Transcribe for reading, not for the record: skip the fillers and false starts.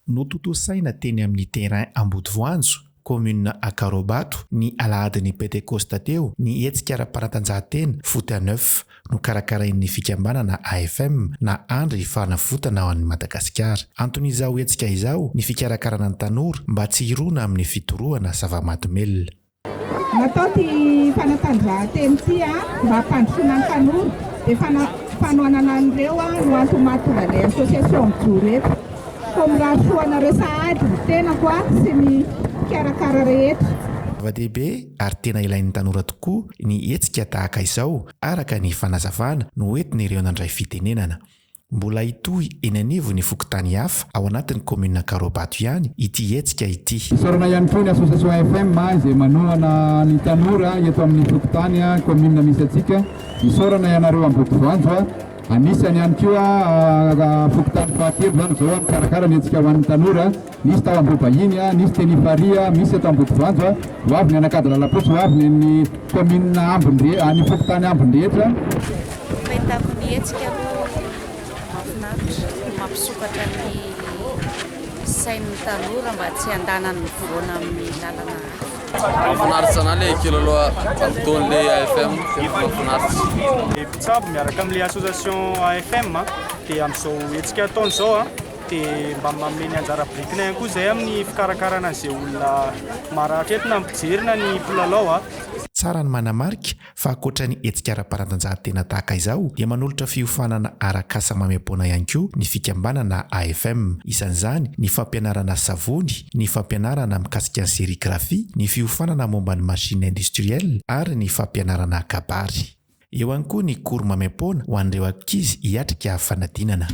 Notontosaina teny amin'ny terrain Ambodivoanjo, kaominina Ankarobato, ny alahadin'ny Pentekosta teo, ny hetsika ara-panatanjahantena Foot à neuf, nokarakarain'ny fikambanana AFM na Andry Fanavotana ho an'i Madagasikara. Anton'izao hetsika izao ny fikarakarana ny tanora mba tsy hirona amin'ny fitorohana zava-mahadomelina. Natao ity fanatanjahantena ity mba hampandrosoana ny tanora dia fanohanana an'ireo no antony mahatonga anay association mijoro eto. Koa mirary soa anareo sahady ny tenako sy ny mpikarakara rehetra. Zava-dehibe ary tena ilain'ny tanora tokoa ny hetsika tahaka izao araka ny fanazavana noentin'ireo nandray fitenenana. Mbola hitohy eny anivon'ny fokontany hafa ao anatin'ny kaominina Ankaroabato ihany ity hetsika ity. Isaorana ihany koa ny Association AFM izay manohana ny tanora eto amin'ny fokontany, kaominina misy antsika. Isaorana ianareo Ambodivoanjo. Anisany ihany koa fokontany fahatelo izany izao mikarakara ny hetsika ho an'ny tanora. Nisy tao Ambohibahiny, nisy teny Ifarihy, misy eto Ambodivoanjo. Ho avy ny an'Ankadilalapotso, ho avy ny an'ny kaominina ambiny, ny fokontany ambiny rehetra. Fahitako ny hetsika aloha mahafinaritra, mampisokatra ny sain'ny tanora mba tsy handanany mivoana amin'ny lalana hafa. Mahafinaritra anah le kilalao ataon'le AFM, tena mahafinaritra. Mpitsabo miaraka amin'le association AFM dia amin'izao hetsika ataony izao dia mba manome ny anjara birikinay ihany koa izay amin'ny fikarakarana an'izay olona maratra eto na ny mpijery na ny mpilalao. Tsara ny manamarika fa ankoatra ny hetsika ara-panatanjahantena tahaka izao dia manolotra fiofanana arak'asa maimaimpoana ihany koa ny fikambanana AFM. Isan'izany ny fampianarana savony, ny fampianarana mikasika ny serigraphie, ny fiofanana momba ny machine industrielle ary ny fampianarana kabary. Eo ihany koa ny cours maimaimpoana ho an'ireo ankizy hiatrika fanadinana.